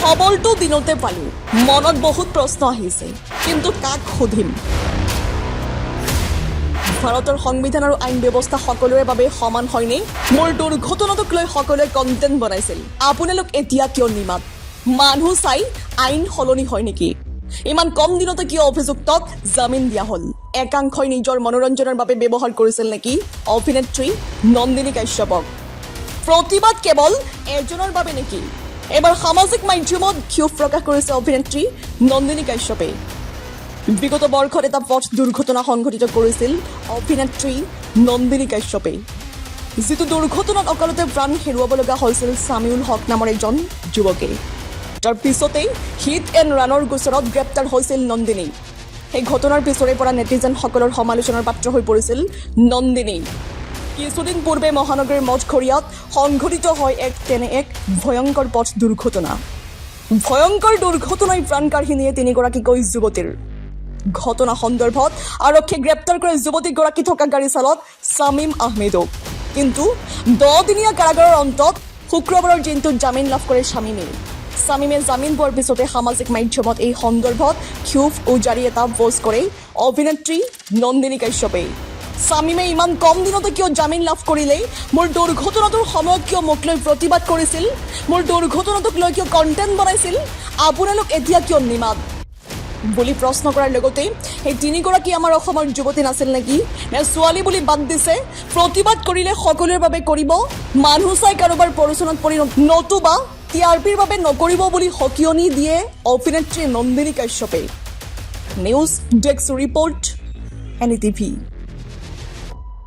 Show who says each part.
Speaker 1: খবৰটো দিনতে পালোঁ। মনত বহুত প্ৰশ্ন আহিছে, কিন্তু কাক সুধিম? ভাৰতৰ সংবিধান আৰু আইন ব্যৱস্থা সকলোৰে বাবে সমান হয়নে? মোৰ দুৰ্ঘটনাটোক লৈ সকলোৱে কণ্টেণ্ট বনাইছিল। আপোনালোক এতিয়া কিয় নিমাত? মানুহ চাই আইন সলনি হয় নেকি? ইমান কম দিনতে কিয় অভিযুক্তক জামিন দিয়া হ'ল? একাংশই নিজৰ মনোৰঞ্জনৰ বাবে ব্যৱহাৰ কৰিছিল নেকি অভিনেত্ৰী নন্দিনী কাশ্যপক? প্ৰতিবাদ কেৱল এজনৰ বাবে নেকি? এবাৰ সামাজিক মাধ্যমত ক্ষোভ প্ৰকাশ কৰিছে অভিনেত্ৰী নন্দিনী কাশ্যপে। বিগত বৰ্ষত এটা পথ দুৰ্ঘটনা সংঘটিত কৰিছিল অভিনেত্ৰী নন্দিনী কাশ্যপে, যিটো দুৰ্ঘটনাত অকালতে প্ৰাণ হেৰুৱাব লগা হৈছিল ছামিউল হক নামৰ এজন যুৱকে। তাৰ পিছতেই হিট এণ্ড ৰানৰ গোচৰত গ্ৰেপ্তাৰ হৈছিল নন্দিনী। সেই ঘটনাৰ পিছৰে পৰা নেটিজেনসকলৰ সমালোচনাৰ পাত্ৰ হৈ পৰিছিল নন্দিনী। কিছুদিন পূৰ্বে মহানগৰীৰ মঠঘৰীয়াত সংঘটিত হয় এক তেনে এক ভয়ংকৰ পথ দুৰ্ঘটনা। ভয়ংকৰ দুৰ্ঘটনাই প্ৰাণ কাঢ়ি নিয়ে তিনিগৰাকীকৈ যুৱতীৰ। ঘটনা সন্দৰ্ভত আৰক্ষীয়ে গ্ৰেপ্তাৰ কৰে যুৱতীগৰাকী থকা গাড়ী চালক ছামিম আহমেদক। কিন্তু 10 দিনীয়া কাৰাগাৰৰ অন্তত শুক্ৰবাৰৰ দিনটোত জামিন লাভ কৰে শামীমে। শামীমে জামিন পোৱাৰ পিছতে সামাজিক মাধ্যমত এই সন্দৰ্ভত ক্ষোভ উজাৰি এটা পোষ্ট কৰে অভিনেত্ৰী নন্দিনী কাশ্যপে। শামীমে ইমান কম দিনতে কিয় জামিন লাভ কৰিলে? মোৰ দুৰ্ঘটনাটোৰ সময়ত কিয় মোক লৈ প্ৰতিবাদ কৰিছিল? মোৰ দুৰ্ঘটনাটোক লৈ কিয় কণ্টেণ্ট বনাইছিল? আপোনালোক এতিয়া কিয় নিমাত বুলি প্ৰশ্ন কৰাৰ লগতে সেই তিনিগৰাকী আমাৰ অসমৰ যুৱতী নাছিল নেকি? নে ছোৱালী বুলি বাদ দিছে? প্ৰতিবাদ কৰিলে সকলোৰে বাবে কৰিব, মানুহ চাই কাৰোবাৰ প্ৰৰোচনাত পৰি নতুবা টিআৰপিৰ বাবে নকৰিব বুলি সকিয়নি দিয়ে অভিনেত্ৰী নন্দিনী কাশ্যপে। News desk report, NETV.